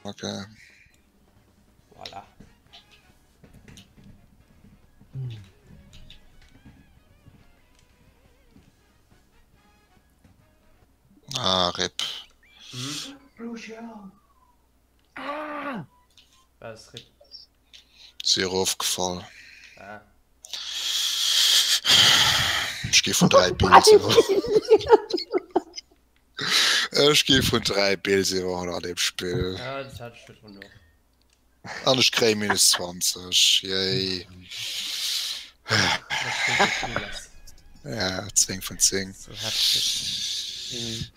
Okay. Voilà. Ah, RIP. Ah! Was ist RIP? Si erofgefall. Ah. Ech gi vun 3 Bills iwwer. Ech gi vun 3 Bills iwwerholl an dem Spill. Ja, das hat ich schon noch. An ech kréie minus 20. Yay. Ja, 10 vun 10. So heftig.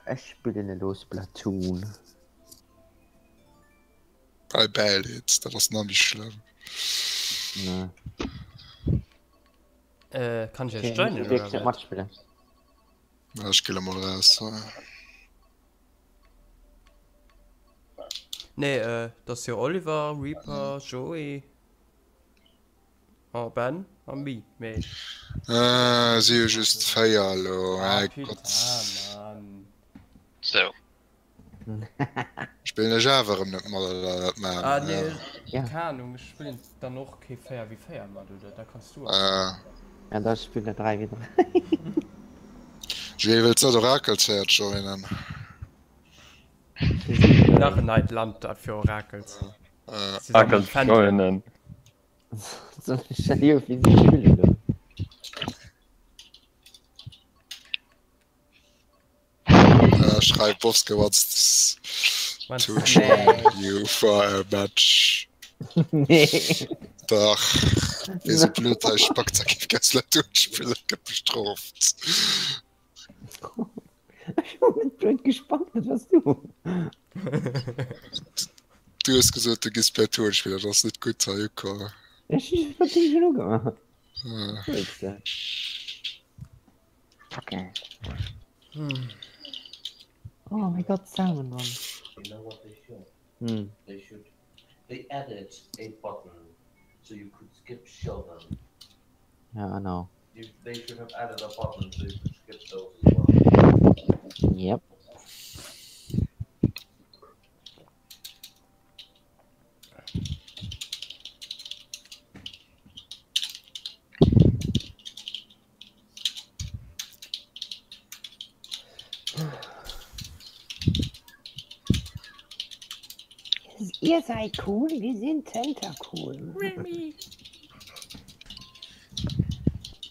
Ech spillen elo Splatoon. Bei Bäileed, dat ass nach méi schlëmm. Ne. Äh, kann ich Okay, euch joinen wirklich oder net wat? matspillen. Ja, ech gille mol raus. Nee, äh, dat ass jo Oliver, Reaper, Joey a Ben a mi, mee. Äh, si hu just 4 elo, Ah, äh putain, Gott. Mann. So. Spillen ech awer erëm net mat oder wat maache Ah, mer? nee, Ja. keng Ahnung, ech spillen dann och kee 4 wéi 4 mat, oder? Da kanns du och. Äh. Ja, da spillen der 3 wéi 3. Joé, wëlls net Orakel-Chat joinen? Nach en neit Land dat fir Orakels. Äh. Si sammeln Orakels Fändelen. joinen. Soll ech dat jo fir si spillen do? Äh, schreif Bowske wants Wants to to join you for a match. Nee. Dach, wéi sou blöd hei spackt, da géif gär Splatoon spillen, gëtt bestrooft. Ech hunn net blöd gespackt, dat wars du. Du hues gesot, du giss Splatoon spillen, dat ass net gutt hei ukomm. Ech hu Splatoon schon ugemaach. Äh. Wat wëlls de? Fucking. Oh my god, Salmon Run. You know what they should? Hmm. They should. They added a button so you could skip Sheldon. Yeah, I know. You, they should have added a button so you could skip those as well. Yep. Ihr seid cool, wir sind Tentacool. Remy.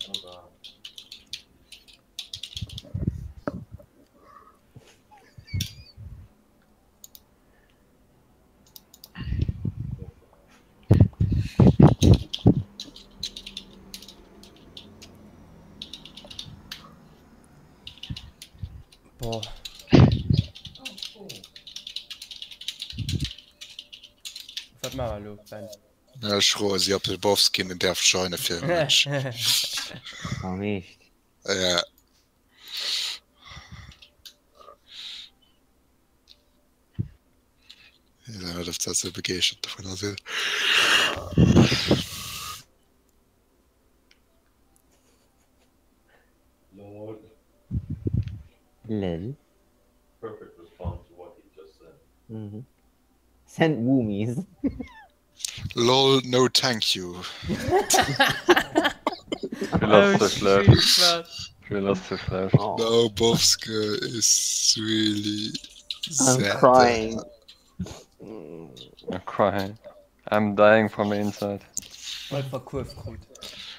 Oh god. Boah. Wat maache mer elo, Ben? Ech froe si, ob de Bowski en däerf joine fir e Match. Am Eescht? Ja. Ja, dat ass sou begeeschtert dovun ass. Lol. Lel. Perfect response to what he just said. Mhm. Send Woomies. Lol, no thank you. Spill ass ze schlecht. Shit, Spill ass ze schlecht. Oh. No, Bowske is really I'm sad. crying. Mm. I'm crying. I'm dying from the inside. Voll verkuerft krut.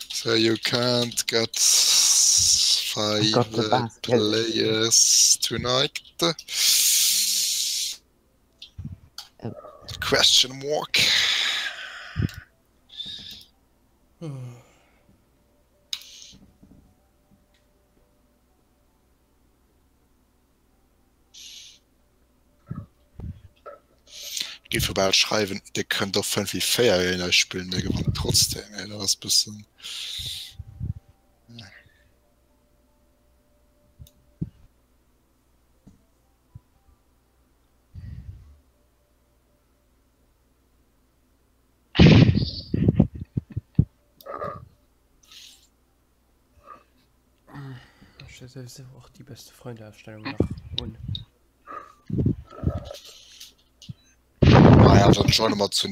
So you can't get I've got the five basket. players tonight. Oh. Question mark. Géif jo bal schreiwen, dir kënnt och 5 wéi 4 géint eis spillen, dir gewannt trotzdem. Mee dat ass bëssen. Ech hu souwisou och déi beste Freunde-Ausstellung nach un. Ah, dann joine mer zu,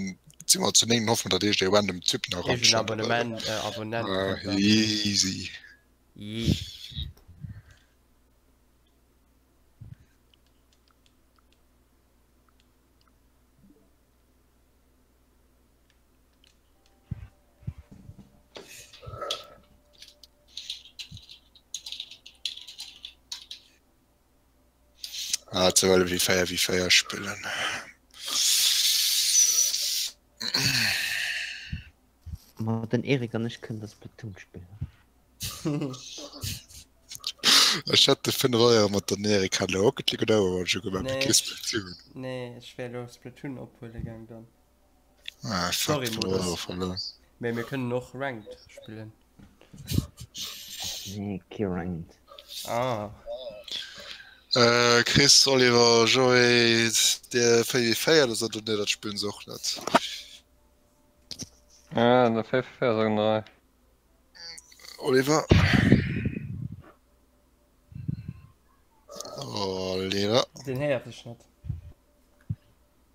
si mer zu 9, hoffen mer, datt iergend ee random Typ nach Iergend eranjoint. Abonnement, äh, Abonnent Äh, kënnt nach. easy. Jee. Ah, ze wëlle wéi 4 wéi 4 spillen. Ma den Erik an ech kënnen das Splatoon spillen. Ech hätt de 5 Euro mat der Erik hat Rocket League oder Overwatch ugemaach, Nee, mee kee ech, Splatoon. nee, ech wär elo Splatoon ophuele gaang dann. Ah, fuck, Sorry, 5 Euro Modus. verluer. Mee mir kënnen och Ranked spillen. Nee, kee Ranked. Ah. Äh, Chris, Oliver, Joé, dir 4 wéi 4, oder sot der, nee, dat spillen se och net? Ja, der 4 4 ass och nei. Oliver? Oliver? Den héiert dech net.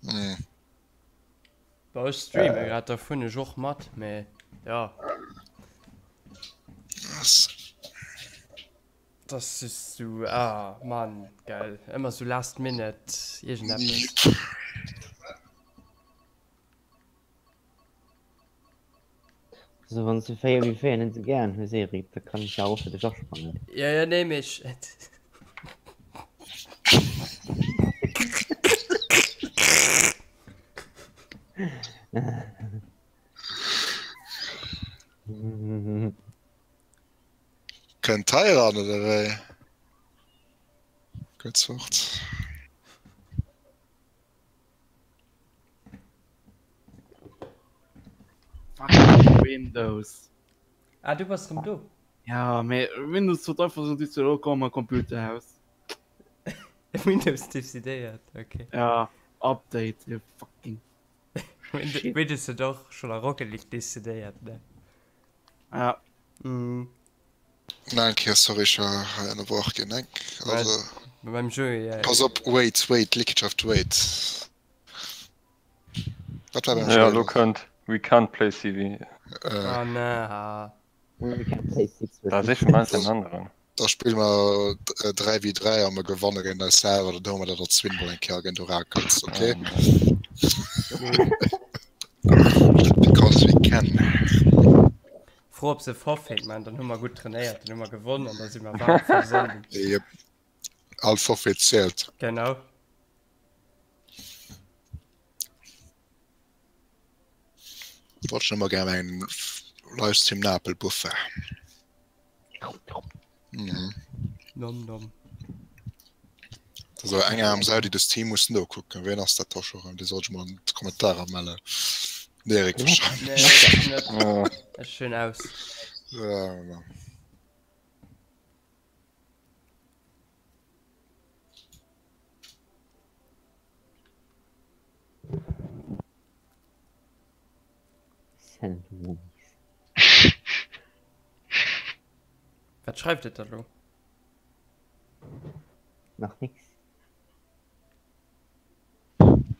Hm. Bon, ech streame grad, da fueren ech och mat, mee jo. Dat ass just sou, ah Mann, gell, ëmmer sou last minute iergendeppes. Also wann s du 4 wéi 4 net sou gären hues Eric, da kann ech jo och fir dech asprangen. Ja, ja, nee, mee ech. Kënnt hei eran oder wéi? Kuerz fort. Fucking Windows. Ah, du bass rëm do. Ja, mee Windows huet einfach sou décidéiert, oh komm, Computerhaus. Windows décidéiert, okay. Ja, Update, you fucking shit. Windows huet och schonn a Rocket League décidéiert, ne? Ja. Mhm. Na eng Kéier, sorry, ech war hei ënnerbrach ginn. Eng, also. Beim Joey, ja. Pass op, wait, wait, Licketschaft, wait. Wat war beim Ja, Joey lo los? kënnt We can't play CV. Äh. Oh na. We can't play six Da versus siche mer eis en aneren. Da spille mer 3 wéi 3 a mer gewanne géint eis selwer, dann hu mer dat als Win, eng Kéier géint Oracles, okay? Because we can. Fro ob se Forfait man, dann hu mer gutt trainéiert, dann hu mer gewonnen an da si mer waarm fir de Sonnden. Yep. All Forfait zielt. Genau. Wollt schon ëmmer gär eng Livestream Napel Buffet. Mhm. Nom nom. Also eng arm Sau, déi dës Team muss nokucken. Wien ass dat da scho rëm? Dee soll sech mol an d'Kommentarer mellen. Den Erik wahrscheinlech. Nee, ech net. Ja. Ech hunn aus. Ja, ja. Send Movies. Wat schreift et da lo? Nach nix.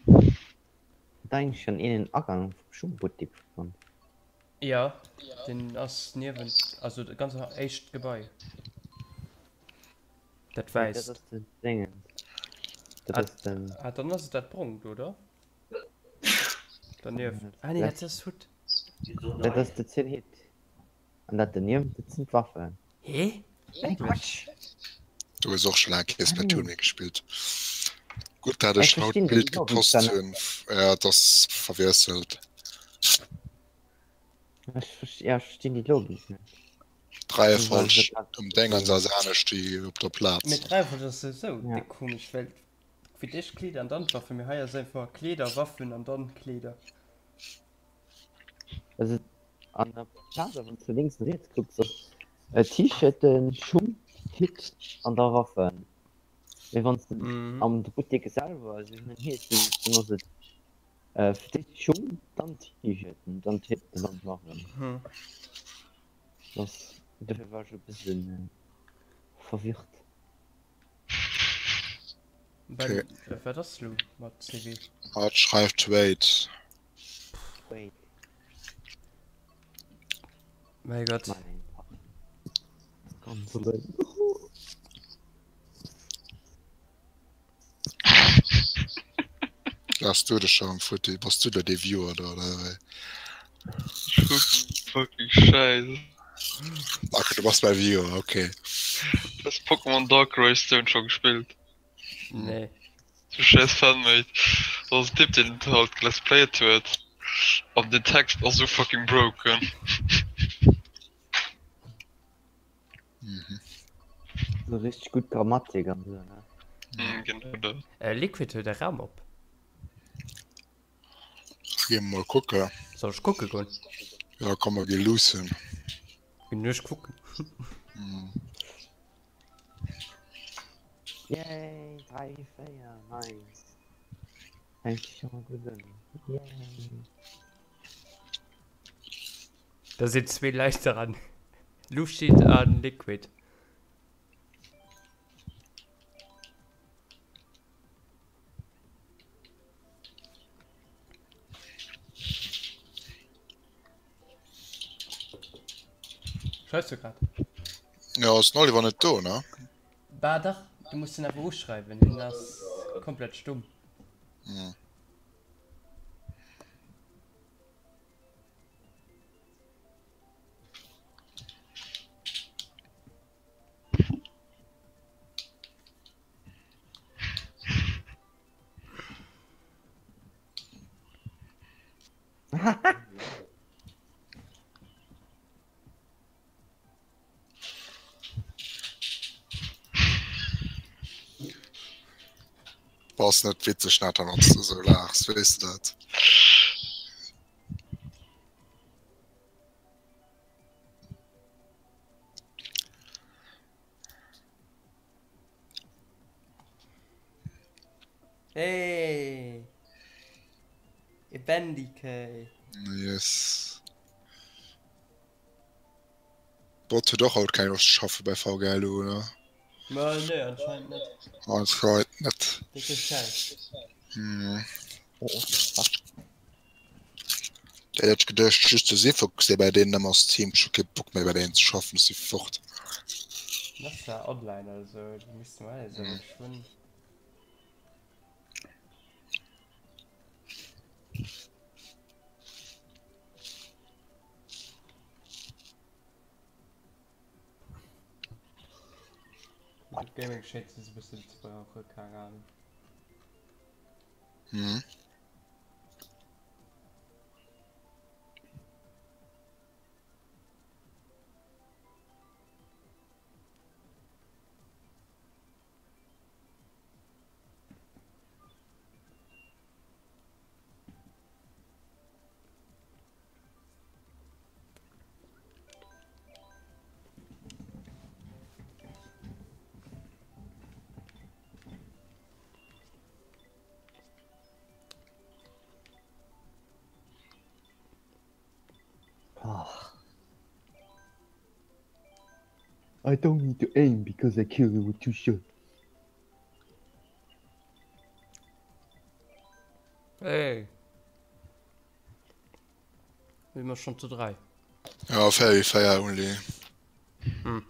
Huet eigentlech schon een den Agang vum Schungbuttik fonnt? Jo, deen ass niewent, also dat ganz éischt Gebai. Dat Nee, dat wäisst. ass den Dingens. Dat Ah, ass den. ah, dann ass et dat brongt, oder? Dernieft. Ah nee, dat ass Hutt. Dat ass de Zenit. An dat dernieft, dat sinn d'Waffen. Hä? Wierklech? Du hues och scho laang kee Splatoon méi gespillt. Gutt dat Ech ech haut verstinn d'Bild déi Logik gepost da net. hunn. Ja, et ass verwiesselt. Ech verst- ja, ech verstinn déi Logik net. D'Reiefolg um Déngens ass anescht wéi op der Plaz. Mee d'Reiefolg ass souwisou Ja. déck komesch, well fir d'éischt Kleeder an dann d'Waffen, mee hei ass einfach Kleeder, Waffen an dann Kleeder. Also an der Plaz, wann s du lénks an riets kucks, ass äh, T-Shirten, Schung, Hit an da Waffen. Mee wann s du Mhm. am de Buttek selwer esou hin an hier kucks, dann ass et äh, fir d'éischt Schung, dann T-Shirten, dann d'Hit an dann d'Waffen. Mhm. Das, dofir war ech e bëssen äh, verwirrt. Ben, wat ass lo mat CV? Hatt schreift wait. Wait. Mäi Gott. Ganz eleng. Lass du de Schong futti, bass du da dee Viewer do oder wéi? Fucking Scheiß. Okay, du bass mäi Viewer, okay. Hast Pokémon Dark Ray Stone schon gespielt? Nee. Du scheiß Fanmate. Da ass en Typ deen et halt gelet's played huet an den Text ass sou fucking broken. Mhm. So richtig gut Grammatik an so, ne? Mm, genau dat. Äh, Liquid huet e Raum op. Gi mol kucke. Soll ech kucke goen? Ja, komm mer gi luussen. Ginn ech kucken. Mhm. Yay, 3, 4, nice. Fängt sich schon mal gut an. Yay. Da sinn zwee Leit dran. Lucid an Liquid. Schreifs du grad? Ja, ass den Oliver net do, ne? Bah dach, du muss en awer uschreiwen, hien ass komplett stumm. Hm. Bass net witzeg Nathan wanns du sou laachs, weess de dat? Hey! E Bendikey! Yes. Bot huet och haut keng Loscht ze schaffe bei VGLU, oder? Ma nee, anscheinend net. Anscheinend net. Décke Schäiss. Hm. Dat hätt ech geduecht, just de Sifox, dee bei deenen ëmmer ass Team, ech hu kee Bock méi bei deenen ze schaffen, ech si fort. Dat ass zwar online, also déi misste mer alles awer geschwënn. Gaming schéngt se e bëssen ze brauchen, keng Ahnung. Mhm. I don't need to aim because I kill you with two shots. Hey. Si mer schon zu 3. Ja, Fairy Fire only. Hm.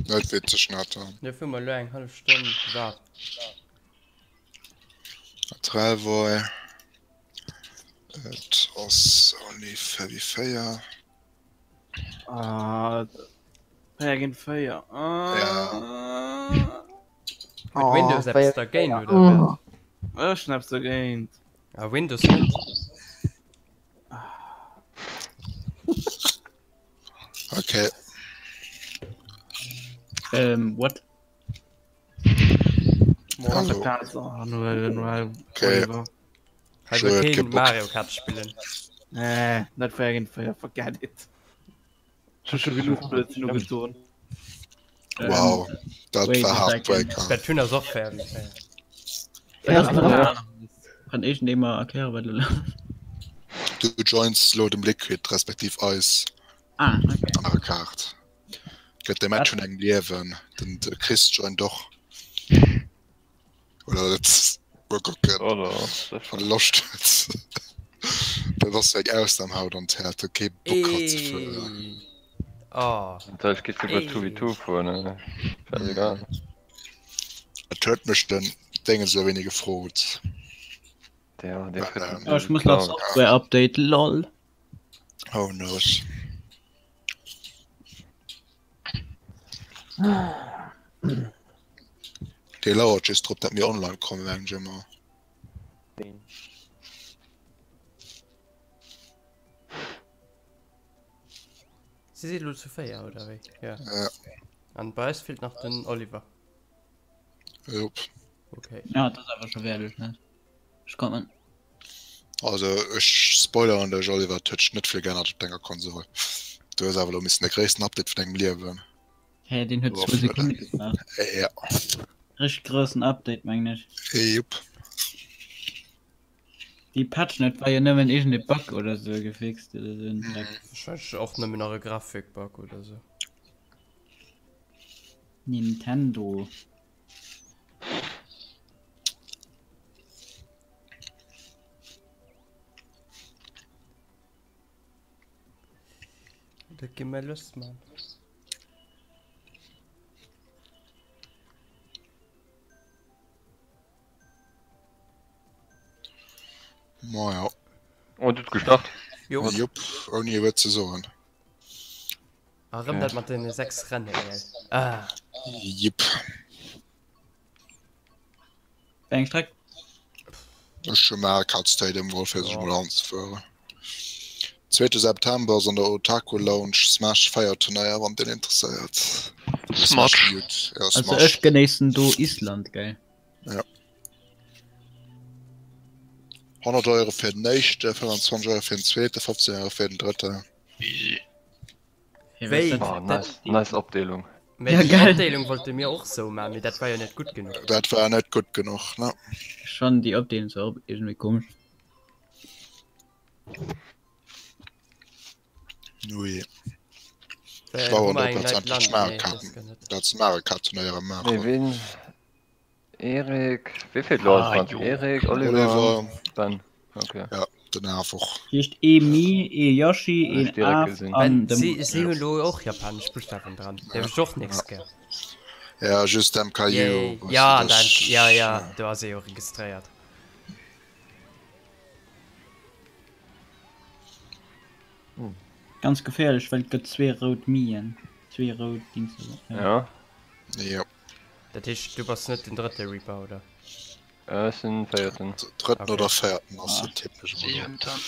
Net witzeg, Nathan. Dofir hu mer elo eng hallef Stonn gewaart. Trelvoy. Et ass only Fairy Fire. Ah, 4 géint 4. Ah. Ja. Huet Windows eppes dergéint oder wat? Ech hunn eppes dergéint. Ah, Windows net. Okay. Ähm, what? Hallo. Okay. Hei soll keen Mario Kart spillen. Nee, net 4 géint 4, forget it. Ech hu scho genuch Blödsinn ugedoen. Wow, dat war heartbreaker. Splatoon ass och 4 géint 4. Kann iergendee mer erklären, wat elo lass ass? Du joins lo dem Liquid, respektiv eis. Ah, okay. An der Kaart. Gëtt de Match vun engem Liewen. Den de Chris joint och. Oder dat mol kucken. Oder Wann e Loscht huet. Dat ass eng Ausnam haut an Theater, kee Bock hat ze fueren. Ey. Oh. Ech gi souguer 2v2 fueren, ne? Scheißegal. Et huet mech den Déngens e wéini gefrot. Der, der Ähm, Oh, ech muss nach Software-Update, lol. Oh knows. Dee lauert just drop, dat mir online kommen, mengen ech ëmmer. Ween? Si si lo zu 4 oder wéi? Ja. Ja. An bei eis feelt nach den Oliver. Jop. Okay. Ja, dat ass awer scho wäerlech, ne? Ech kommen. Also ech spoileren dech Oliver, et huet sech net vill geännert op denger Konsol. Du hues awer elo missen de gréissten Update vun dengem Liewen. Hä, deen huet zwou Sekonne gebraucht. Ja. Richteg groussen Update, mengen ech. Jupp. Déi Patch net war jo nëmmen iergend e Bug oder sou gefixt oder sou en Dreck. Wahrscheinlech och nëmmen nach e Grafikbug oder sou. Nintendo. Da gi mer lues, Mann. Maja. Oh, du huet gestart. Jo. Jupp, ouni e Wuert ze soen. Erëm dat mat den 6 Rennen, gell? Ah. Jipp. Wéi eng Streck? Ech hu Mario Kart Stadium geholl fir sech mol anzefueren. Zweete September ass an der Otaku Lounge Smash 4 Turnéier wann deen interesséiert. Smash. Ja, Also Smash. ech genéissen do Island, gell? Ja. 100 Euro fir den éischte, 25 Euro fir den zweete, 15 Euro fir den drëtten. Easy. Wéi? Oh, nice, nice Opdeelung. Mä Ja, déi gell. Opdeelung wollte mir och sou man, mee dat war jo net gutt genuch. Dat war net gutt genuch, ne? Schon déi Opdeelung ass och iergendwéi komesch. Nui. Well Schlau hu an mer der eng dat Leit endlech Land? Mario Nee, Kart, das gëtt net. dat se Mario Kart Turnéiere Nee, maachen. ween? Erik, wéi vill Leit Ah, waren jo. Erik, Oliver, Oliver, Ben. Okay. ja, den Af och. Heescht ee Mi, ee Yoshi, Hab ich een direkt Af gesehen. an Ben, de si, si hunn lo och japanesch Buschtawen dran. Däerf ech och nix, gell? Ja, just MKU. Yay. weißt Ja, du, dann, das- ja, ja, do ass e jo registréiert. Ganz geféierlech, well et gëtt zwee rout Mien. Zwee rout Dings. Ja. Ja. Dat heescht, du bass net den drëtte Reaper, oder? Ech sinn véierten. Drëtten Okay. oder véierten ass den Tipp ech emol. Siwenten.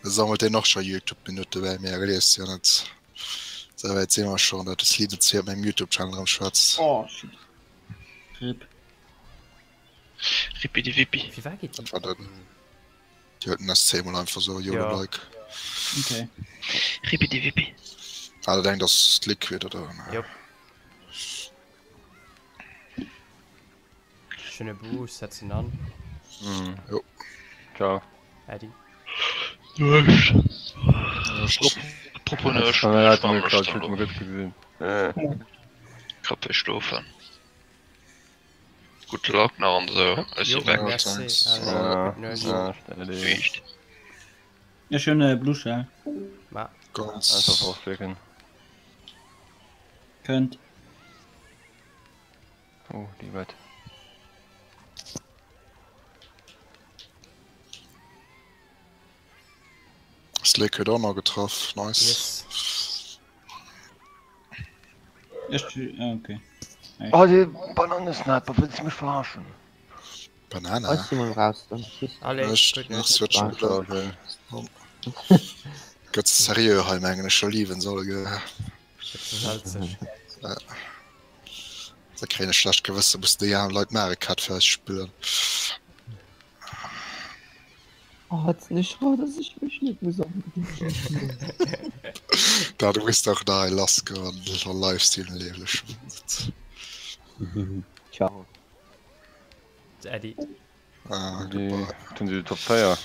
Da sammelt deen och scho Youtube-Minutte bei mir, gelies jo net. Sou wäit si mer schonn, dat de Liebe zwee op mengem Youtube-Channel erëm schwätzt. Oh shit. Rip. Rippidi-wippi. Firwat geet Dat war den. Déi huet den SC mol einfach sou, YOLO Ja. like. Okay. Rippidi-wippi. Ah, dat engt ass Liquid oder? Jop. Schöne Boost, setzen an. Mhm. Jo. Ciao. Äddi. Nuecht. Apropos Nuecht. Ech hat Ich mir war grad am huet mir gutt gesinn. Äh. Kappe schlofen. Gutt Luck nach an sou. Ech si Jo, weg. merci. thanks. Also, Ja, gutt Nuecht. ja, stell dir. Echt. Ech hunn e Blue Shell. Ma. Ganz. Einfach draufklicken. Kënnt. Oh, die weit. Das Liquid auch noch getroffen. Nice. Yes. Ech, ah, okay. Oh, die Bananen-Sniper, willst du mich verarschen? Banana. Ech si mol raus, dann tschüss. Allez, Ech, gutt nach Nuecht. switchen Ciao, wieder. schön. Gëtt seriö hei mengen ech scho liewen soll ge. Gëtt ze salzeg. Da kréien ech schlecht Gewësse muss déi aner Leit Mario Kart fir eis spillen. Oh, hat's nicht schade, dass ich mich nicht muss anbieten. Da du musst auch da lass goen Livestream lieblech. Ciao. Äddi. Ah, Déi goodbye. hunn se Top 4.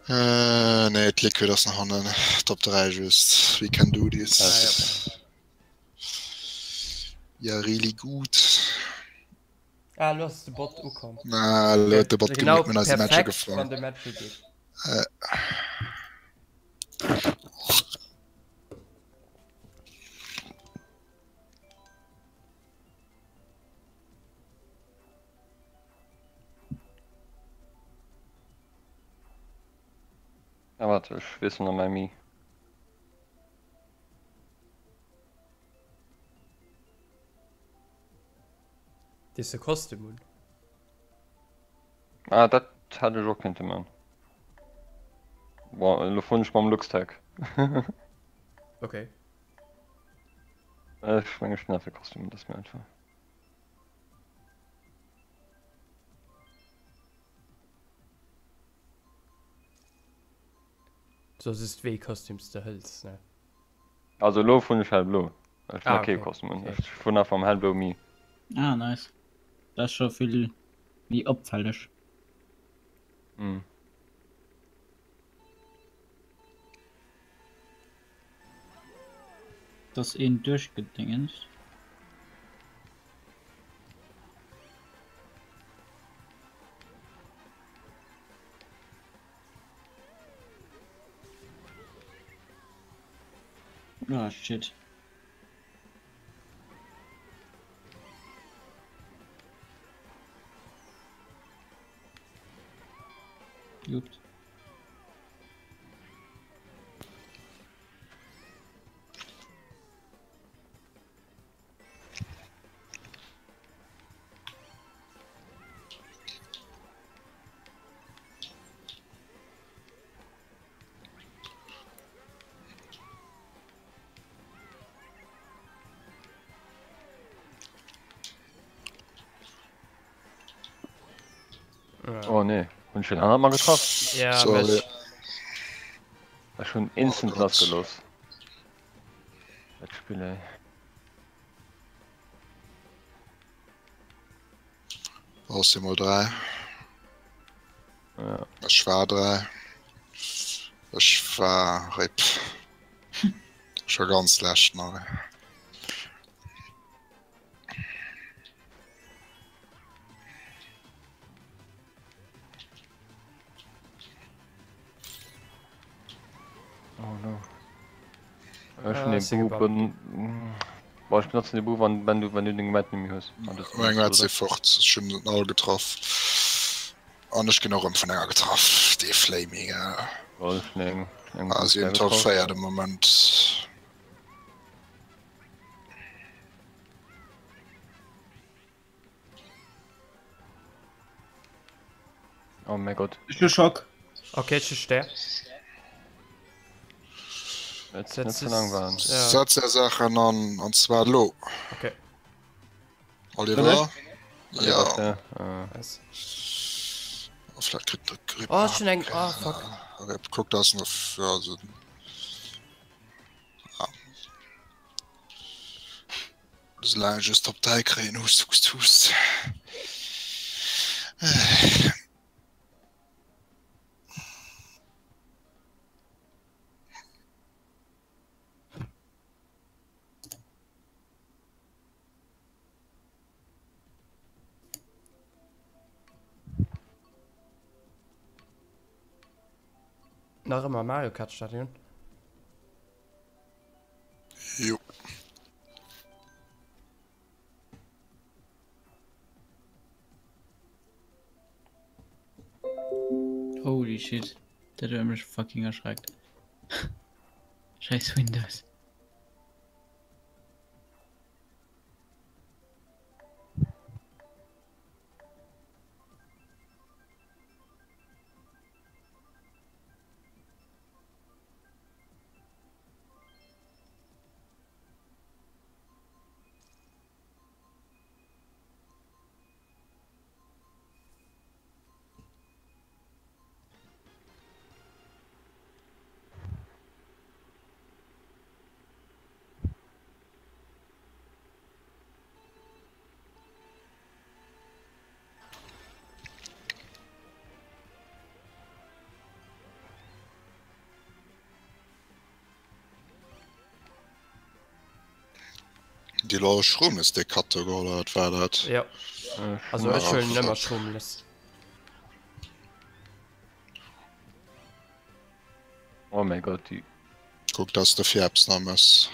Äh, nee, d'Liquid ass nach hannen. Top 3 just. We can do this. Ah, ja. Ja, really gut. Ah, lo ass de Bot ukomm. Na, lo huet de Bot Genau gemierkt, mir hunn eis de Match perfekt, wann ugefaangen. de Match ugeet. Äh. Ah, warte, ech wiesselen nach mäi Mi. Dees de Kostüm un? Ah, dat hätt ech och kéinte man. Bon, elo fueren ech mam Luxtag. Okay. Ech meng ech hunn einfach Kostüm, dat ass mir einfach. Soss ist wéi Kostüms de hëls ne? Also elo fueren ech hellblo. Ech hunn Ah, nach kee okay. Kostüm un. Okay. Ech fueren einfach mam hellbloe Mi. Ah, nice. Dat ass scho vill méi opfälleg. Mm. Dass een duerchgedingens. Ah, shit. Juckt. Oh nee, hunn ech den anert mal getraff? Ja, Sorry. mech. Ech hunn instant Oh Gott. lassgelooss. Dat Spill ey. Brauchst du mol 3. Ja. Ech war 3. Ech war RIP. Ech war ganz schlecht nach. Oh no. Ech Ah, hunn ech si ee gebannt Bou. Boah, ech benotzen de Bou, wann, wenn du, wenn du deng Mat net méi hues. Ah, das Meng benotzt du, Mat si oder? fort. Ech hunn en all getraff. An ech ginn och erëm vun enger getraff. Dee Flaming, äh. Lol, ech hunn eng, eng Ah, si hunn Bou Top getraff. 4 de Moment. Oh mein Gott. Ech hu Schock. Okay, ech hu Stär. Net, Setz net ze lang waren. Ja. Setz är Saachen an, an zwar elo. Okay. Oliver? Ja. Ja. Äh. Nice. Oh, vielleicht kriegt der Grip. Oh, schon eng. Oh, fuck. Rip, guck das noch. Ja, also. Ah. Solange ich es Top 3 kriegen, hust, hust, hust. Nach ëmmer Mario Kart Stadion. Jo. Holy shit. Dat huet mech fucking erschreckt. Scheiß Windows. Déi lo all Schrumles déi Katte geholl oder wat war dat? Jo. Also ech huelen ëmmer Schrumles. Oh mäi Gott, déi. Kuck dass de fir eppes nach mëss.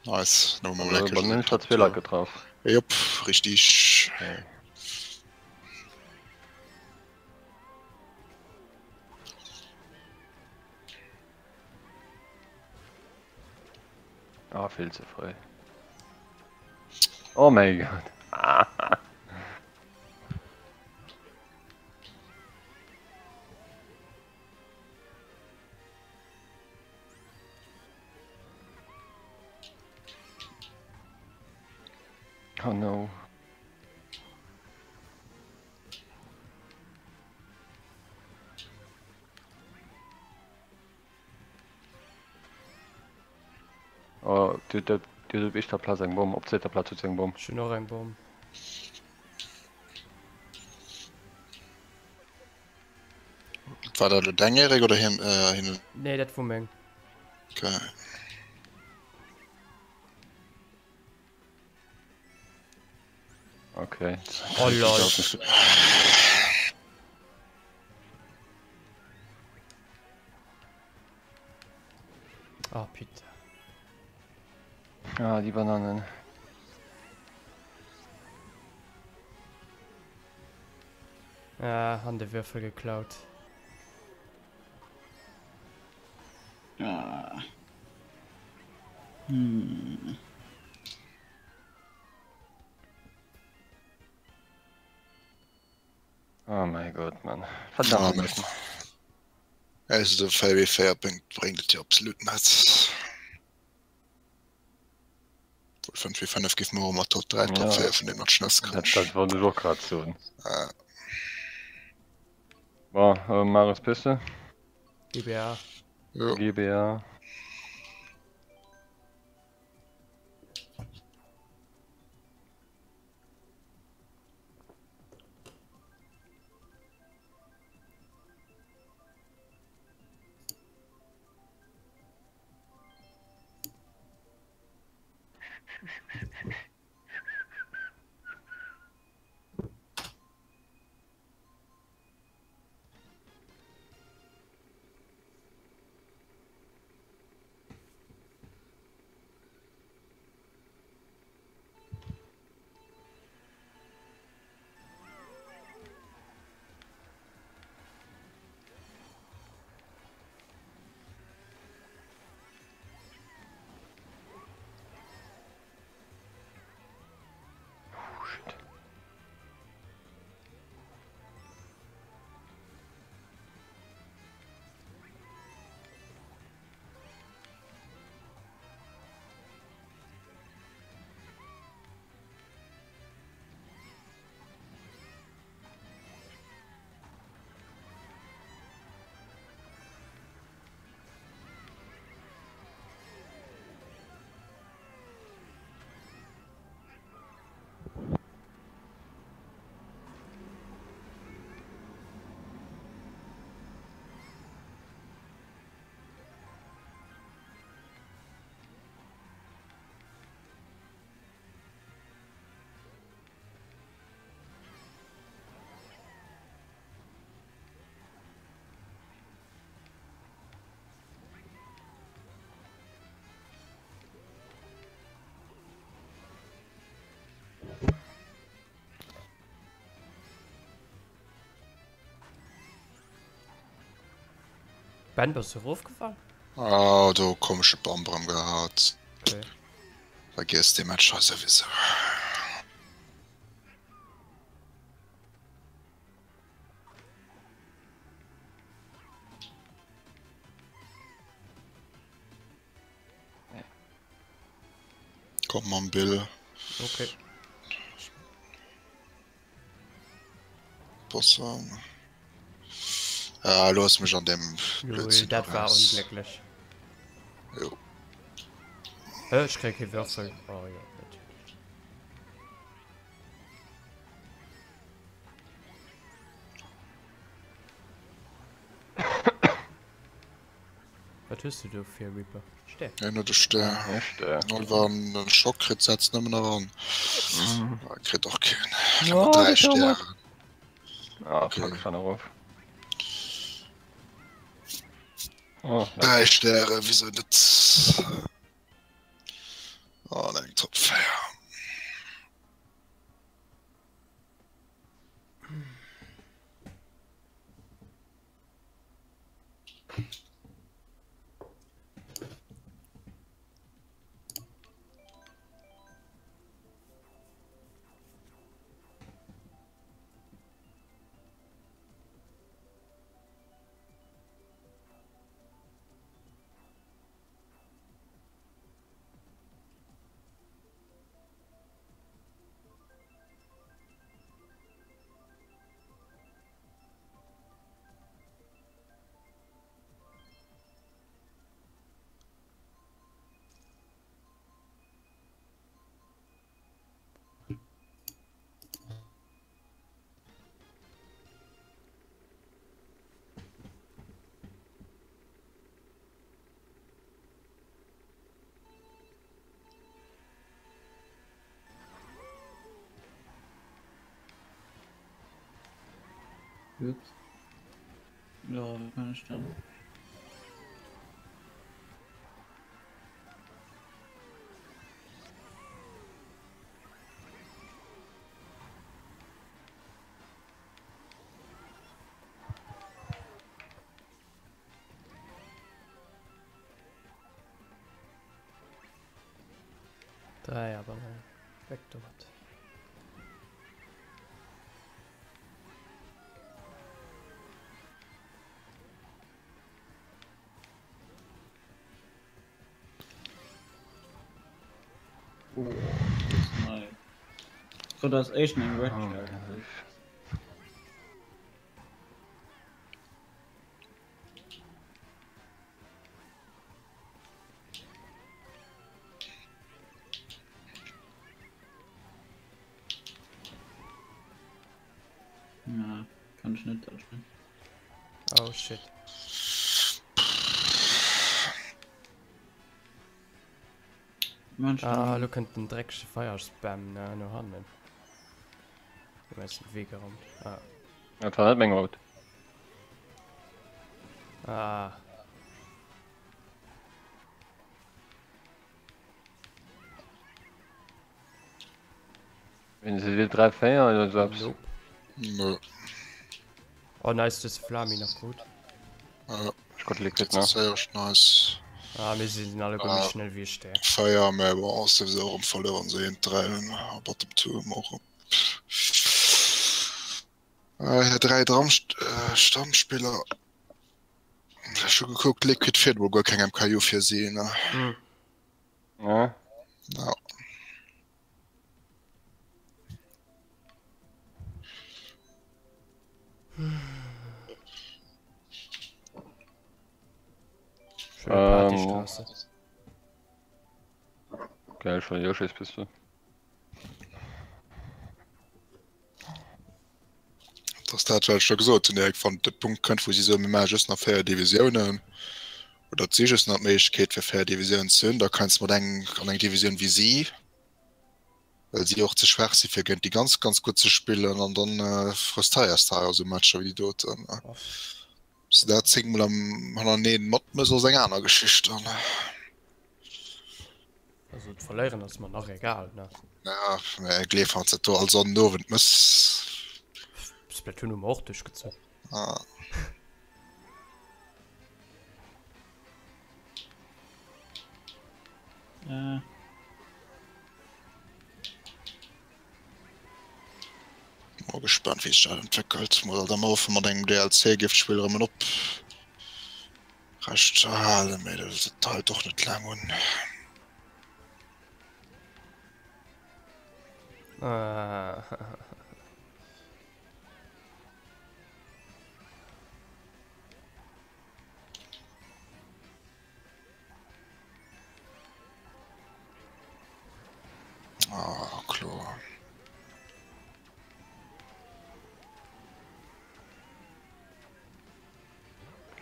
Nice, no mam Lecker. Bei mir hat zwee Leit getraff. Jop, richtig. Okay. Ah, vill ze fréi. Oh mäi Gott. Oh no. Oh, du, du, du op éischter Plaz eng Bomm, op zweeter Plaz huet eng Bomm. Ech hunn och eng Bomm. War dat elo deng Erik oder hien äh, hinnen? Nee, dat wor meng. Okay. Okay. Oh lol. Oh putain. Ah, die Bananen. Ah, an de Würfel geklaut. Ah. Hm. Oh mein Gott, Mann. Verdammt. Ah, also de 4v4 bréngt, bréngt et jo absolut net. 5v5 géif mer och mat Top 3, Top 4 vun deem Match nass kréien. Dat wollt ech och grad soen. Bon, Marius Piste? GBA. GBA. Oh, shit. Ben, bass du erofgefall? Oh, do komesche Bamb erëm gehat. Okay. Vergiess dee Match hei souwisou. Komm mam Bill. Okay. Possum. Ah, looss mech an dem Blödsinn Dat war onglécklech. Jo. Ech kréie kee Würfel. Oh jo, natierlech. Wat hues du do fir Reaper? Stär? Hien huet e Stär. E Stär. Den Oliver en Schock kritt, setzt nëmmen eran. Mhm. Ah, kritt och keen. Ja, Awer 3 dat ass Stären. Ah, Okay. fuck, schon erof. Oh, 3 Stäre, wieso net? Oh, eng Top 4. Ups. Ja, wie kann ich dann? Dräi awer nei. Weg domat. Oh, das ist neu. So, das ist echt ein Red Oh, Shirt. Ja, kann ich nicht touchen. Oh shit. Mensch, Ah, lo kënnt den dreckege Feierspam ne, no hannen. Du meinst den Wee gerammt. Ah. Dat war net meng Rout. Ah. Wenn se wier 3 4 oder so eppes. Nope. Nö. Oh nice, du hues Flami nach krut. Ja. Ech krut Liquid Das nach. ist echt nice. Ah, mir sinn alleguer méi schnell wéi e Stär. 4, mä bon, ass souwisou och erëm verluer, wann se een 3 hunn a Bottom 2 hu mer och. Hir 3 Dram Stammspiller. Ech hu gekuckt, Liquid fiert mol guer keng MKU fir si, ne? Mm. Ja. Ja. Schöne Partystraße. Geil, schon Yoshis bist du. Das dat wat ech da gesot hunn, Erik, wann de Punkt kënnt, wou si soen, mir maache just nach 4 Divisiounen oder si just nach d'Méiglechkeet fir 4 Divisiounen ze hunn, da kanns de mat engem an eng Divisioun wéi si, well si och ze schwaach si fir géint déi ganz ganz gutt ze spillen an dann frustréiers de hei a sou Matcher wéi déi doten. Ob s de dat 10 mol am hannerteneen matmëss ass eng aner Geschicht dann. Also d'Verléieren ass mer nach egal, ne? Ja, mä gleef wann s dat do all Sonnenowend mëss. Splatoon hu mer och duerchgezunn. Ah. Äh. Mol gespannt wéi sech dat entwéckelt. Muss alt emmer hoffen mat engem DLC géif d'Spill erëm en op Recht ze halen, mee dat hält och net laang un. Ah, kloer.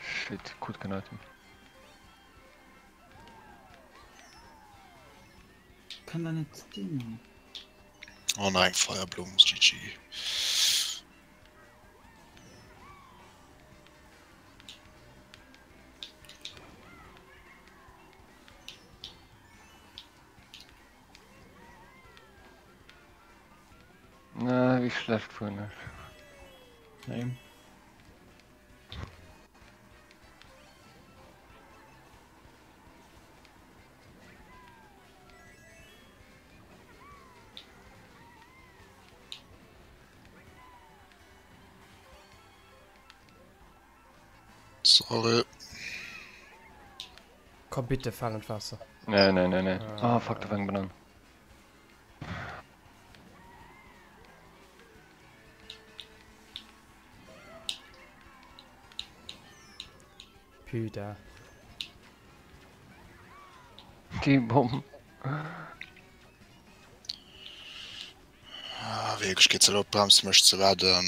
Shit, krut keen Item. Kann da net sinn. Oh nach eng Feierblumm, GG. Na, wéi schlecht fueren ech. Same. Sorry. Komm bitte, fall an d'Waasser. Nee, nee, nee, nee. Ah, oh, fuck, da war eng Banann. Putain. Déi Bomm. Ah, wierklech geet se elo op d'Brems mech ze wedden.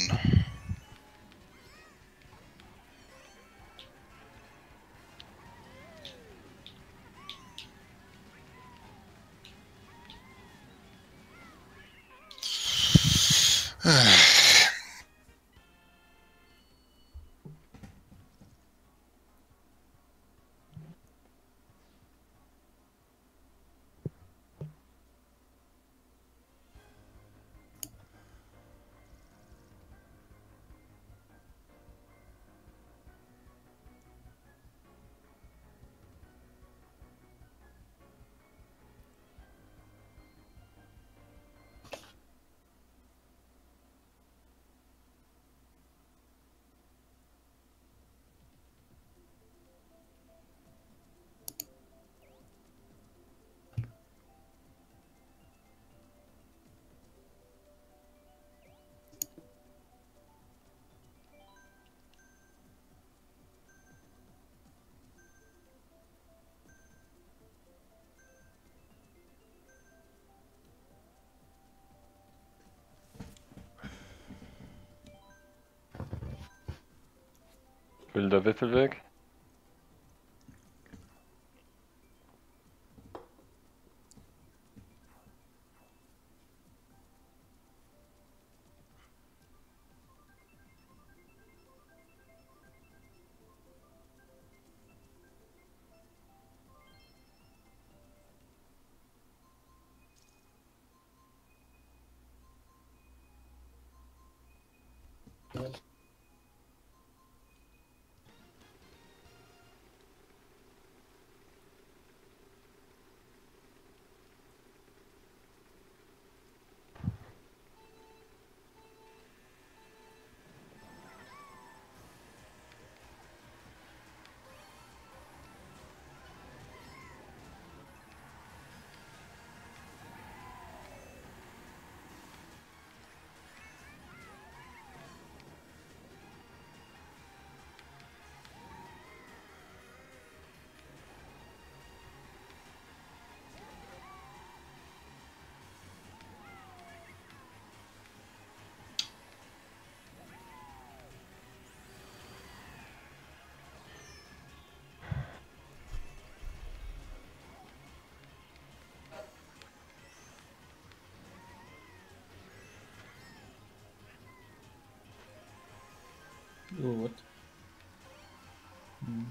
Wilder Wiffelweg. Oh, what? Hm.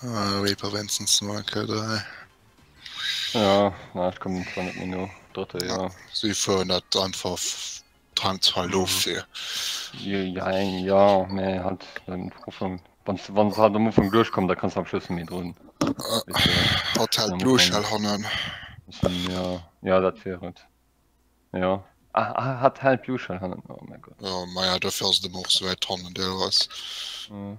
Ah, Reaper wéinstens nach eng Kéier 3. Ja, na, ech kommen zwar net méi no. Drëtte, ja. Si fueren dat einfach Time Trial of fir. Ja, ja, mä halt am Ufank, wann s wann se halt am Ufank duerchkommen, da kanns du am Schluss net méi drun. Hatt hält Blue Shell hannen. Ja, ja, dat wier et. Ja. Ah, ah, hatt hält Blue Shell hannen, oh mäi Gott. Jo, maja, dofir ass et ëmmer och sou wäit hannen deelweis. Ja.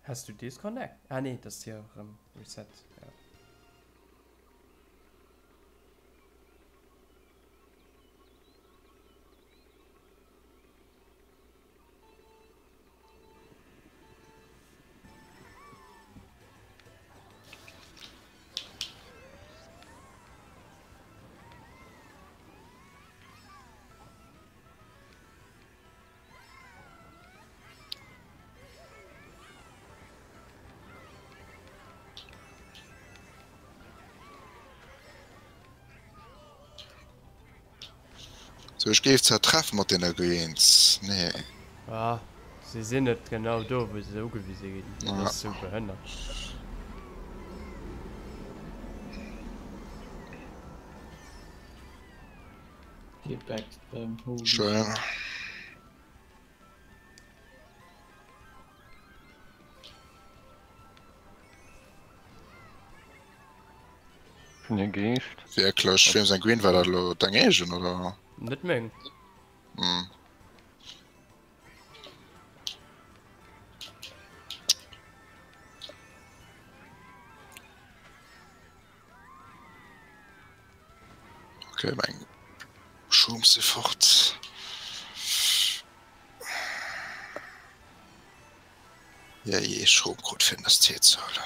Has du disconnect? Ah nee, dat ass jo erëm Reset. Ja. So ech géif zwar treffen mat deene Greens, nee. Ah, se sinn net genau do wou se ugewise ginn, dat ass sou behënnert. Get back to them, holy. Schön. Vun hir Geescht. Wierklech? Wiem säin Green war dat elo? Deng eegen oder? Net meng. Hm. Okay, meng Shrooms si fort. Ja, je Schroom krut fir den SC ze huelen.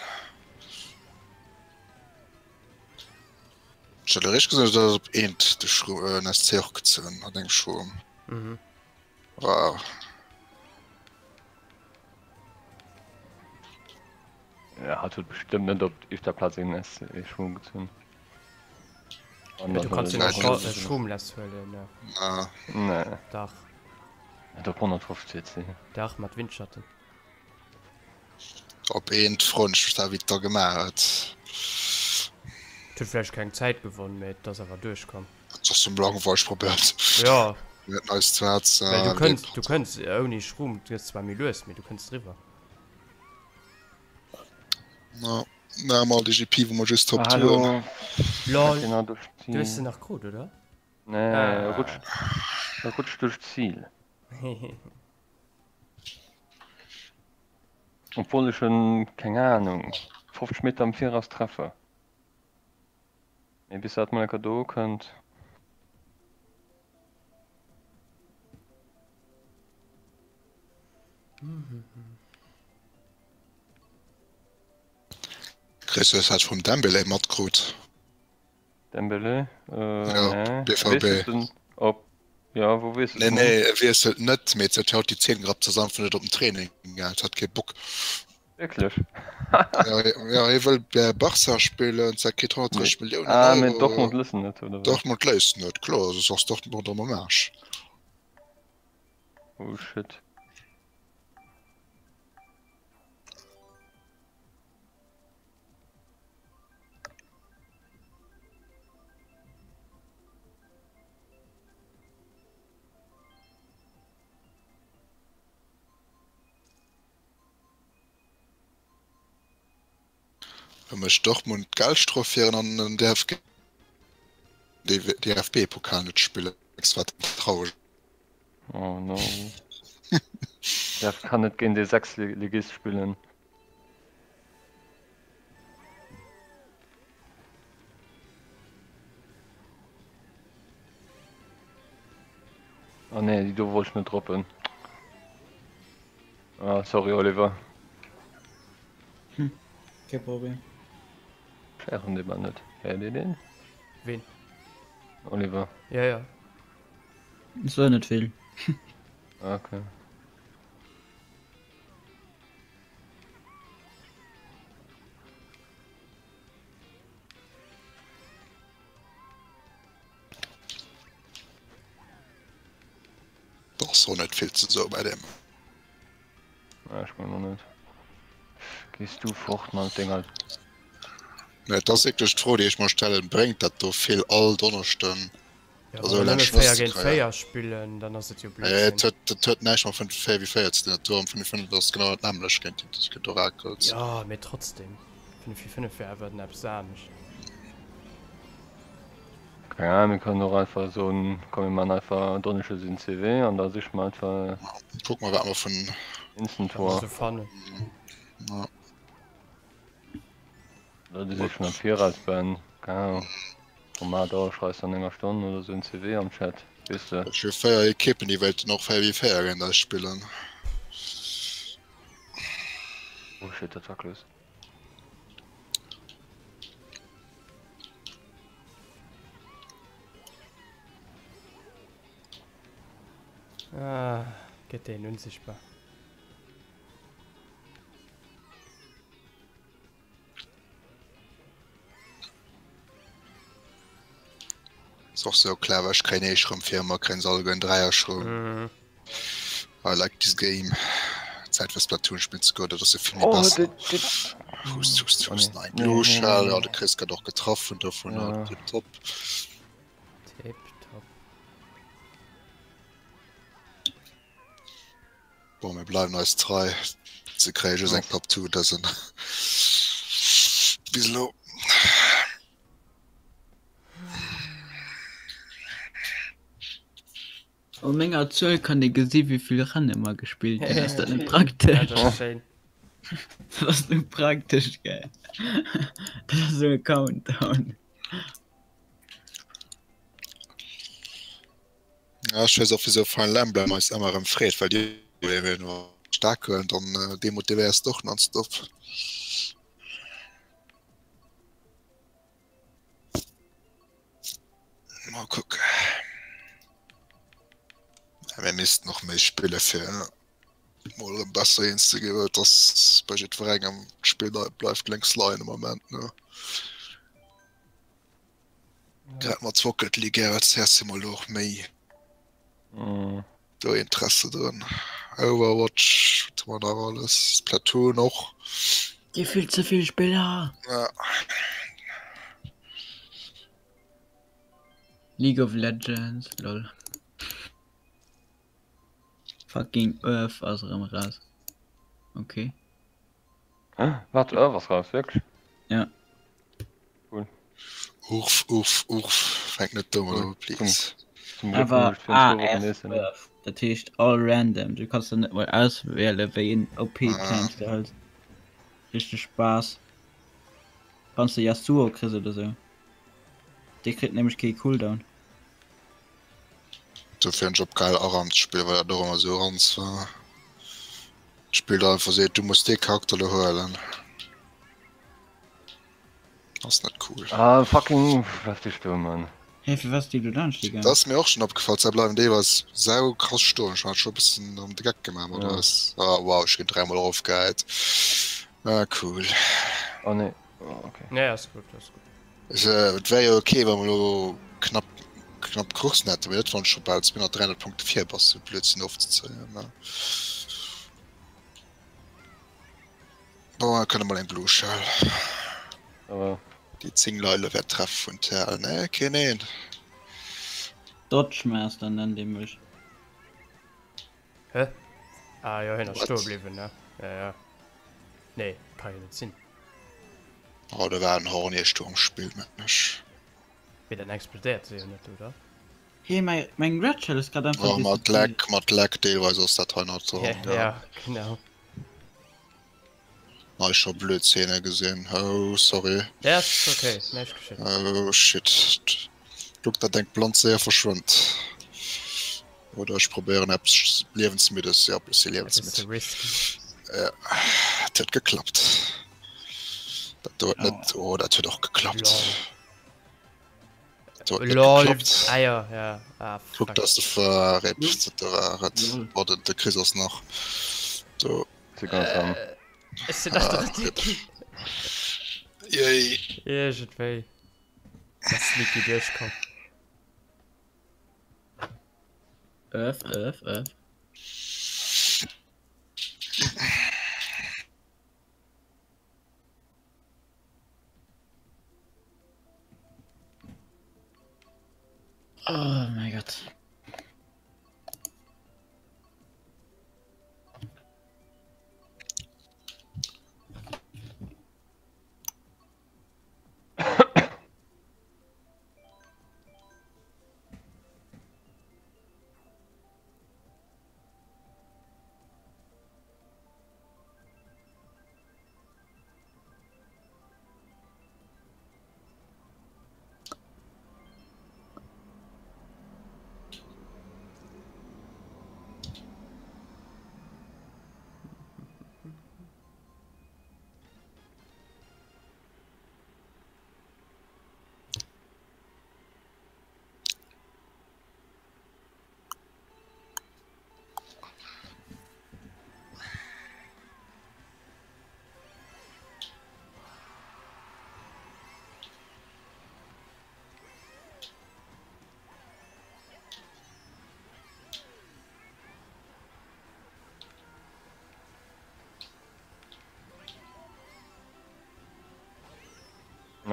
Ech hat eréischt gesinn, datt op eent de Schroom, äh, den SC och gezunn hat engem Schroom. Mhm. Wow. Ja, hat huet bestëmmt net op éischter Plaz een S ee Schroom gezunn. An Du kanns jo nach äh, Schroomless huelen, ne? Na. Nee. Dach. Net op 150 cc. Dach, mat Windschatten. Op eent froen ech mech da wéi et da gemaach huet. Et huet vläicht keng Zäit gewonn, mee et ass awer duerchkomm. Et ass zum langweileg probéiert. Jo. Net neis ze hat. Well du kënns, du kënns ouni Schroom, du gëss zwar méi lues, mee du kënns driwwer. Na, na mol de GP wou mer just Top 2 hunn. Lol, du hues se nach krut, oder? Nee, e rutscht, e rutscht duerch d'Zil. Obwohl ech en, keng Ahnung, 50 Meter am Viraus treffe. Mee bis dat mol enker do ukënnt. Chris, hues dat vum Dembélé matkrut? Dembélé? Äh, Ja, nee. BVB. Wiesselt en op, ja, wou wiesselt Nee, en nee, e wiesselt net, mee et haut déi 10 Grapp ze sanft net op den Training, ja, et hat kee Bock. Wierklech? Ja, ja, hie wëll bei Barca spillen, se kritt 130 Milliounen Ah, mee Euro. Dortmund lëssen net, oder wéi? Dortmund léisst net, kloer, soss ass Dortmund am Aarsch. Oh shit. E mécht Dortmund d'Geldstrof fir an den DFG DFB-Pokal net spillen, wat traureg. Oh no. Der kann net géint ee Sechsligist spillen. Oh nee, déi do wollt ech net droppen. Ah, sorry Oliver. Hm, kee Problem. Ech héieren dee bal net. Héiert dir deen? Ween? Oliver. Ja, ja. Et war net vill. Ah, okay. Doch so net vill ze soe bei dem. Ah, ech mengen och net. Gees du fort mat denger. Mä et ass wierklech d'Fro, déi ech mer stellen, Bréngt dat do vill all Donneschden Ja, esou wann leng nëmme Schnëss 4 ze géint kréien? 4 spillen, dann ass et jo Et Blödsinn. huet, dat huet näischt mat 5 4 wéi 4 ze dinn. Dat do am 5 5 ass genau dat nämmlecht géint géint Oracles. Jo, mee trotzdem, 5 wéi 5 wär awer eppes anescht. Keng Ahnung, mir kënnen och einfach soen, komm mir man einfach Donneschdes een CW an da siche mer einfach Kucke mer wat mer vun. Instant Wat mer War. sou fannen. Ja. Oder du sichs schon am Viraus Ben, keng Ahnung. Format A, schreifs an enger Stonn oder sou en CW am Chat, weess de. Ech hu 4 Ekippen déi wéilten och 4 wéi 4 géint eis spillen. Oh shit, dat war close. Ah, gëtt deen unsichtbar. Ass och sou clever, ech kréien ee Schroum fir ëmmer, kréien se alleguer en Dräierschroum. Mhm. I like this game. Zäit fir Splatoon spillen ze goen, dat ass jo vill méi Oh, besser. dit, dit. Hust, hust, Oh, hust, nee. nein, Nee, Blue nee, Shell, nee, ja, nee. de Chris gëtt och getraff vun dovunner, Ja. tipptopp. Tipptopp. Bon, mir bleiwen eis trei, se kréie just eng Pub 2 dësen. Bis elo. Op menger Zuel kann ee gesi wéi vill Renne mer gespillt hunn. Ass dat net praktesch? Dat ass schéin. Dat ass net praktesch, gell? Dat ass esou e Countdown. Ja, ech weess och wisou Final Emblem eis ëmmer erëm freet, well déi staark huelen, dann demotivéiers de och nonstop. Mal kucken. Ja, mir missten och méi spille fir mol erëm besser eens ze ginn, well et ass bei jiddwerengem d'Spill bleift lénks leien am Moment ne. Grad mat Rocket League RLCS si mer elo och méi do Interesse drun. Overwatch, wat hu mer nach alles? Splatoon och. Dir vill ze vill Spiller! Ja. League of Legends, lol. Fucking Earth ass erëm eraus. Okay. Wat, Earth ass raus, wierklech? Ja. Cool. Urf, urf, urf, fänk net domat u, please. Zum Glück Awer hunn ech virun zwou Wochen nees en. AF, dat heescht all random, du kanns der net mol auswielen wéi een OP Tank de hëls. Richteg Spaass. Wanns de Yasuo kriss oder sou. Dee kritt nämlech kee Cooldown. Dofir hunn ech op geil Aram ze spillen, well dat och ëmmer sou Ranz war. D'Spill der einfach seet, du muss dee Charakter lo huelen. Ass net cool. Ah fucking bleif du stoen Mann. Hey, fir wat si do laanscht Dat gaangen? ass mir och schon opgefall, se bleiwen deelweis sau krass stoen. Ech hun dat scho bëssen an de Geck gemaach mat Ja. eis. Ah wow, ech ginn dräimol erofgehäit. Ah cool. Oh nee, oh, okay. Nee, ass gutt, ass gutt. Ech, et wär jo ok wa mer elo knapp knapp Coursen hätten, mee net wann scho bal 200, 300 Punkte vir bass, sou Blödsinn ofzezéien ne. Bon, da kënne mol eng Blue Shell. Awer. Déi 10 Leile wäert treff vun TL, ne keen een. Dodge Master nennt ee mech. Hä? Ah jo, hien ass What? stoe bliwwen, ne? Ja, ja. Nee, ka jo net sinn. Oh, do war en Horn do am Spill, mengen ech. Mee dann explodéiert se jo net, oder? Hey, mei, meng Red Shell ass grad einfach Oh, mat disappeared. Lag, mat Lag deelweis ass dat hei nach dran, Ja, ja. ja, genau. Hei scho blöd Szene gesinn. Oh, sorry. Ja, ass okay, näischt geschitt. Oh, shit. Kuck, dat engt Blond séier verschwënnt. Oder ech probéieren eppes Liewensmiddes, jo, e bëssi Liewensmidd. Risky. Ja, dat huet geklappt. Dat do huet net, oh, dat huet och geklappt. Dat huet net Lol. geklappt. Ah ja, ja. Ah, Kuck, fuck. dass de verrépp, dat do war et. Oh, den, de Chris ass nach do. Si ganz am. Ech sinn nach Ah, drëtte RIP. ginn. Yay. Iergendwéi ass sneaky duerchkomm. Öff, öff, öff. Oh mein Gott.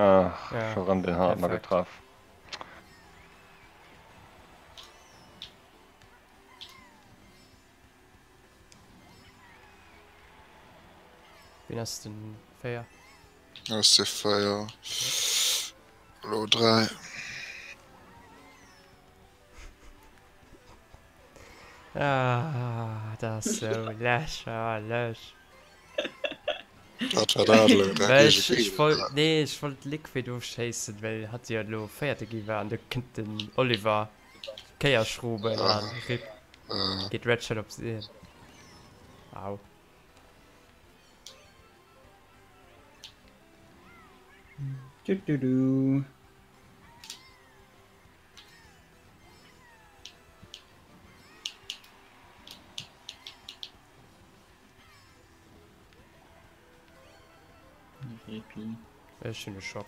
Ach, Ja, scho rëm den Hartmann perfekt. getraff. Wien ass den 4? Ass de 4. Lo 3. Ah, dat ass sou lächerlech. Wat war dat elo? Dat Well iergendwéi ech, ech wollt, nee, ech wollt Liquid ofschéissen, well hatt jo elo Véierte gi war an du kënnt den Oliver Kéier schroben Ah. an rip Äh, geet Redshot op si. Au. Du, du, du. Repi. Ech hunn e Schock.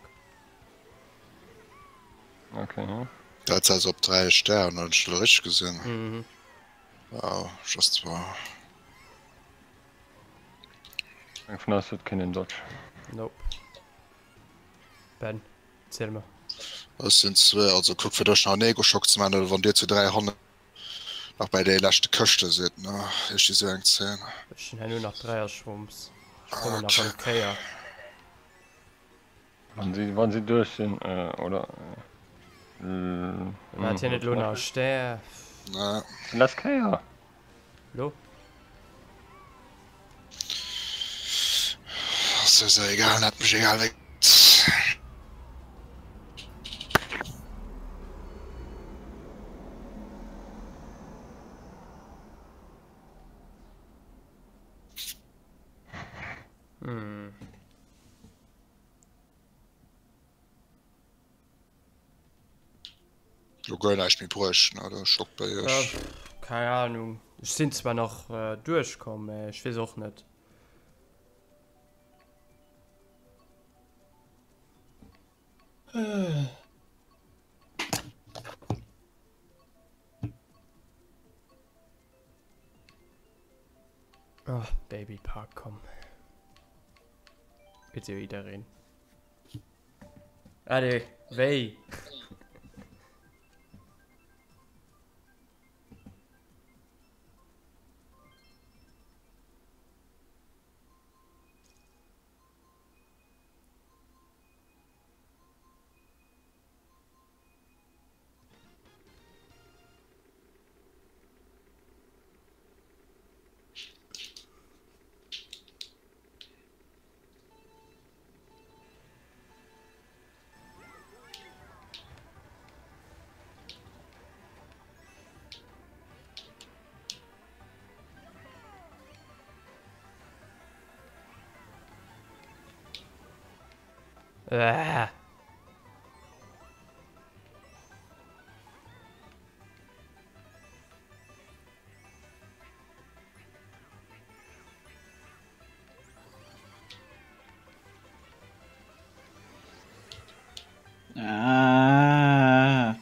Okay. Dat ass op 3 Stern, hunn ech elo richteg gesinn? Mhm. Wow, ech ass zwar. Eng vun eis huet keen en Dodge. Nope. Ben, ziel mer. Ech sinn zwee, also kuck fir dech nach en Ego-Schock ze maachen, oder wann dir zu 3 hannen nach bei de leschte Këschte sidd, ne? Ech si sou eng Zeen. Ech hunn herno nach Dräierschrumps. Ech kommen nach eng Kéier. Wann si, wann si duerch sinn, oder? Wat hien huet elo nach e Stär. Ne. Less Kéier. Lo? Ass jo sou egal, net mech egal wéi. Hm. Lo guer näischt méi bruecht, ne? Oder Schock bei iech? Äh, keng Ahnung. Ech sinn zwar nach äh, duerchkomm, mä ech weess och net. Oh, Baby Park, komm. Bitte jiddereen. Allez, wéi? Äh. Ah.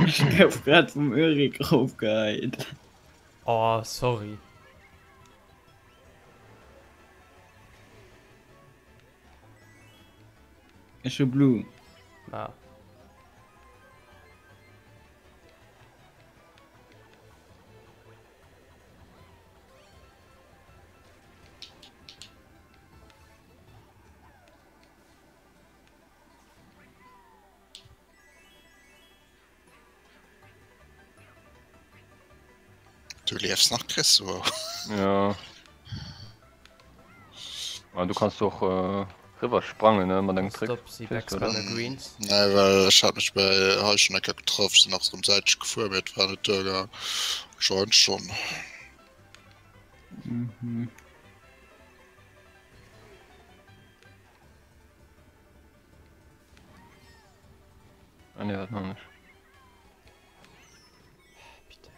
Ech gouf grad vum Eric erofgeheit. Oh, sorry. Ech hu Blue. Ah. Du liefs nach Chris wow. Ja. Ah, du kannst och äh, riwwer sprangen ne mat engem Trick. Stop si Back Spawner Greens. Nee well ech hat mech bei hei schon eng Kéier getraff, sinn nach erëm säitlech gefuer, mee et war net duergaang. Anscheinend schon. Mhm. Ah nee, dat nach nicht. Bitte.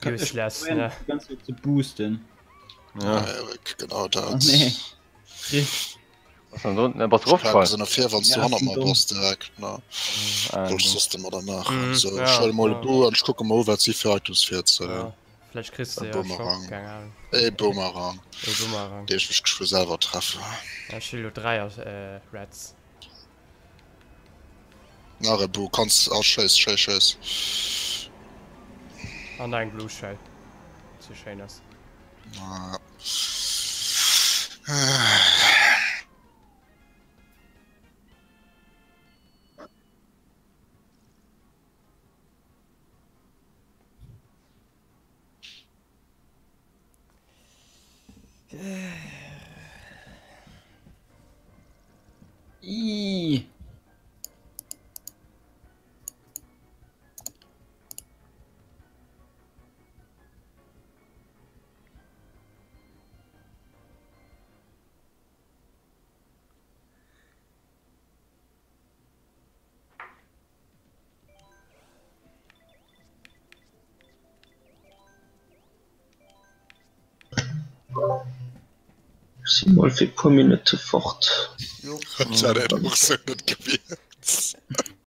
Useless, ne? Die ganze Zeit zu boosten. Ja. Erik, genau dat. Oh, nee. Was denn do? Ne, bass du draufgefallen? Sinn fair wann du Ja, hannert sinn mer dumm. bass direkt ne. Ah, Wollt dumm. soss de mat der maachen. Mhm, So ja, ech huele mol ja. e Bu an ech kucke mol wat si fir Items fir ze. Ja. Vläicht kriss de E jo Schock, Boomerang. keng Ahnung. E Boomerang, E Boomerang. dee ech mech geschwë selwer treffen. Ja, ech hu lo 3 äh, Reds. Nach e Bu, kanns ah schéiss, schéiss, schéiss. An eng Blue Shell. Wat schéin ass. Ah. Ih. Ech si mol fir puer Minutte fort. Dat hat och sou net gewierkt.